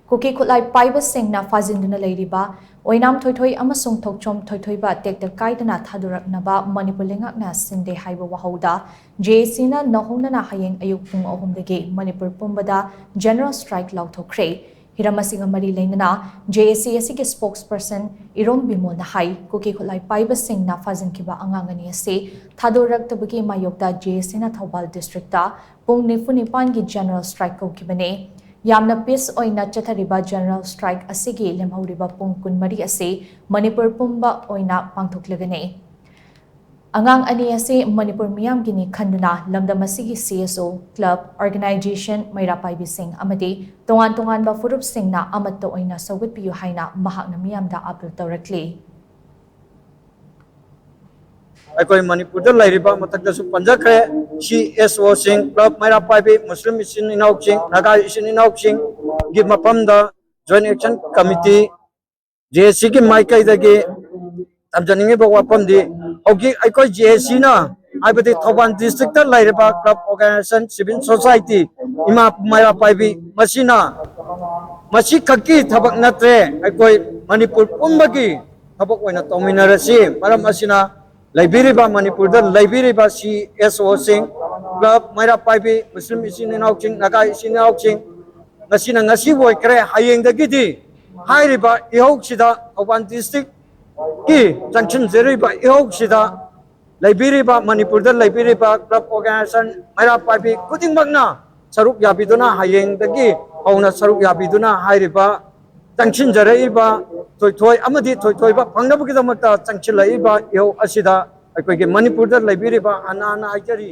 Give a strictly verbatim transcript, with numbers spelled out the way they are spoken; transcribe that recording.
ꯀꯨꯀꯤ ꯈꯨꯠꯂꯥꯏ ꯄꯥꯏꯕꯁꯤꯡꯅ ꯐꯥꯖꯤꯟꯗꯨꯅ ꯂꯩꯔꯤꯕ ꯑꯣꯏꯅꯥꯝ ꯊꯣꯏꯊꯣꯏ ꯑꯃꯁꯨꯡ ꯊꯣꯛꯆꯣꯝ ꯊꯣꯏꯊꯣꯏꯕ ꯇꯦꯛꯇ ꯀꯥꯏꯗꯅ ꯊꯥꯗꯣꯔꯛꯅꯕ ꯃꯅꯤꯄꯨꯔ ꯂꯩꯉꯥꯛꯅ ꯁꯤꯟꯗꯦ ꯍꯥꯏꯕ ꯋꯥꯍꯧꯗ ꯖꯦ ꯑꯦ ꯁꯤꯅ ꯅꯧꯍꯧꯅꯅ ꯍꯌꯦꯡ ꯑꯌꯨꯛ ꯄꯨꯡ ꯑꯍꯨꯝꯗꯒꯤ ꯃꯅꯤꯄꯨꯔ ꯄꯨꯝꯕꯗ ꯖꯦꯅꯔꯦꯜ ꯁ꯭ꯇ꯭ꯔꯥꯏꯛ ꯂꯥꯎꯊꯣꯛꯈ꯭ꯔꯦ꯫ ꯍꯤꯔꯝ ꯑꯁꯤꯒ ꯃꯔꯤ ꯂꯩꯅꯅ ꯖꯦ ꯑꯦ ꯁꯤ ꯑꯁꯤꯒꯤ ꯁ꯭ꯄꯣꯛꯁ ꯄꯔꯁꯟ ꯏꯔꯣꯝ ꯕꯤꯃꯣꯜꯅ ꯍꯥꯏ, ꯀꯨꯀꯤ ꯈꯨꯠꯂꯥꯏ ꯄꯥꯏꯕꯁꯤꯡꯅ ꯐꯥꯖꯤꯟꯈꯤꯕ ꯑꯉꯥꯡ ꯑꯅꯤ ꯑꯁꯤ ꯊꯥꯗꯣꯔꯛꯇꯕꯒꯤ ꯃꯥꯌꯣꯛꯇ ꯖꯦ ꯑꯦ ꯁꯤꯅ ꯊꯧꯕꯥꯜ ꯗꯤꯁꯇ꯭ꯔꯤꯛꯇ ꯄꯨꯡ ꯅꯤꯐꯨ ꯅꯤꯄꯥꯟꯒꯤ ꯖꯦꯅꯔꯦꯜ ꯁ꯭ꯇ꯭ꯔꯥꯏꯛ ꯀꯧꯈꯤꯕꯅꯤ꯫ ꯌꯥꯝꯅ ꯄꯤꯁ ꯑꯣꯏꯅ ꯆꯠꯊꯔꯤꯕ ꯖꯦꯅꯔꯦꯜ ꯁ꯭ꯇ꯭ꯔꯥꯏꯛ ꯑꯁꯤꯒꯤ ꯂꯦꯝꯍꯧꯔꯤꯕ ꯄꯨꯡ ꯀꯨꯟꯃꯔꯤ ꯑꯁꯤ ꯃꯅꯤꯄꯨꯔ ꯄꯨꯝꯕ ꯑꯣꯏꯅ ꯄꯥꯡꯊꯣꯛꯂꯒꯅꯤ꯫ ꯑꯉꯥꯡ ꯑꯅꯤ ꯑꯁꯤ ꯃꯅꯤꯄꯨꯔ ꯃꯤꯌꯥꯝꯒꯤꯅꯤ ꯈꯟꯗꯨꯅ ꯂꯝꯗꯝ ꯑꯁꯤꯒꯤ ꯁꯤ ꯑꯦꯁ ꯑꯣ, ꯀ꯭ꯂꯕ, ꯑꯣꯔꯒꯅꯥꯏꯖꯦꯁꯟ, ꯃꯩꯔꯥ ꯄꯥꯏꯕꯤꯁꯤꯡ ꯑꯃꯗꯤ ꯇꯣꯉꯥꯟ ꯇꯣꯉꯥꯟꯕ ꯐꯨꯔꯨꯞꯁꯤꯡꯅ ꯑꯃꯠꯇ ꯑꯣꯏꯅ ꯁꯧꯒꯠꯄꯤꯌꯨ ꯍꯥꯏꯅ ꯃꯍꯥꯛꯅ ꯃꯤꯌꯥꯝꯗ ꯑꯥꯄꯤꯜ ꯇꯧꯔꯛꯂꯤ꯫ ꯑꯩꯈꯣꯏ ꯃꯅꯤꯄꯨꯔꯗ ꯂꯩꯔꯤꯕ, ꯃꯊꯛꯇꯁꯨ ꯄꯟꯖꯈ꯭ꯔꯦ, ꯁꯤ ꯑꯦꯁ ꯑꯣꯁꯤꯡ, ꯀ꯭ꯂꯕ, ꯃꯩꯔꯥ ꯄꯥꯏꯕꯤ, ꯃꯨꯁꯂꯤꯝ ꯏꯆꯤꯟ ꯏꯅꯥꯎꯁꯤꯡ, ꯅꯥꯒꯥ ꯏꯆꯤꯟ ꯏꯅꯥꯎꯁꯤꯡꯒꯤ ꯃꯐꯝꯗ ꯖꯣꯏꯟ ꯑꯦꯛꯁꯟ ꯀꯃꯤꯇꯤ, ꯖꯦ ꯑꯦ ꯁꯤꯒꯤ ꯃꯥꯏꯀꯩꯗꯒꯤ ꯊꯝꯖꯅꯤꯡꯉꯤꯕ ꯋꯥꯐꯝꯗꯤ, ꯍꯧꯖꯤꯛ ꯑꯩꯈꯣꯏ ꯖꯦ ꯑꯦ ꯁꯤꯅ, ꯍꯥꯏꯕꯗꯤ ꯊꯧꯕꯥꯜ ꯗꯤꯁꯇ꯭ꯔꯤꯛꯇ ꯂꯩꯔꯤꯕ ꯀ꯭ꯂꯕ, ꯑꯣꯔꯒꯅꯥꯏꯖꯦꯁꯟ, ꯁꯤꯚꯤꯜ ꯁꯣꯁꯥꯏꯇꯤ, ꯏꯃꯥ ꯃꯩꯔꯥ ꯄꯥꯏꯕꯤ, ꯃꯁꯤꯅ, ꯃꯁꯤꯈꯛꯀꯤ ꯊꯕꯛ ꯅꯠꯇ꯭ꯔꯦ, ꯑꯩꯈꯣꯏ ꯃꯅꯤꯄꯨꯔ ꯄꯨꯝꯕꯒꯤ ꯊꯕꯛ ꯑꯣꯏꯅ ꯇꯧꯃꯤꯟꯅꯔꯁꯤ꯫ ꯃꯔꯝ ꯑꯁꯤꯅ, ꯂꯩꯕꯤꯔꯤꯕ, ꯃꯅꯤꯄꯨꯔꯗ ꯂꯩꯕꯤꯔꯤꯕ ꯁꯤ ꯑꯦꯁ ꯑꯣꯁꯤꯡ, ꯀ꯭ꯂꯕ, ꯃꯩꯔꯥ ꯄꯥꯏꯕꯤ, ꯃꯨꯁꯂꯤꯝ ꯏꯆꯤꯟ ꯏꯅꯥꯎꯁꯤꯡ, ꯅꯥꯒꯥ ꯏꯆꯤꯟ ꯏꯅꯥꯎꯁꯤꯡ, ꯉꯁꯤꯅ ꯉꯁꯤ ꯑꯣꯏꯈ꯭ꯔꯦ, ꯍꯌꯦꯡꯗꯒꯤꯗꯤ ꯍꯥꯏꯔꯤꯕ ꯏꯍꯧꯁꯤꯗ, ꯊꯧꯕꯥꯜ ꯗꯤꯁꯇ꯭ꯔꯤꯛꯀꯤ ꯆꯪꯁꯤꯟꯖꯔꯤꯕ ꯏꯍꯧꯁꯤꯗ ꯂꯩꯕꯤꯔꯤꯕ, ꯃꯅꯤꯄꯨꯔꯗ ꯂꯩꯕꯤꯔꯤꯕ ꯀ꯭ꯂꯕ, ꯑꯣꯔꯒꯅꯥꯏꯖꯦꯁꯟ, ꯃꯩꯔꯥ ꯄꯥꯏꯕꯤ ꯈꯨꯗꯤꯡꯃꯛꯅ ꯁꯔꯨꯛ ꯌꯥꯕꯤꯗꯨꯅ, ꯍꯌꯦꯡꯗꯒꯤ ꯍꯧꯅ ꯁꯔꯨꯛ ꯌꯥꯕꯤꯗꯨꯅ ꯍꯥꯏꯔꯤꯕ ꯆꯪꯁꯤꯟꯖꯔꯛꯏꯕ ꯊꯣꯏꯊꯣꯏ ꯑꯃꯗꯤ ꯊꯣꯏꯊꯣꯏꯕ ꯐꯪꯅꯕꯒꯤꯗꯃꯛꯇ ꯆꯪꯁꯤꯜꯂꯛꯏꯕ ꯏꯍꯧ ꯑꯁꯤꯗ ꯑꯩꯈꯣꯏꯒꯤ ꯃꯅꯤꯄꯨꯔꯗ ꯂꯩꯕꯤꯔꯤꯕ, ꯍꯟꯅ ꯍꯟꯅ ꯍꯥꯏꯖꯔꯤ,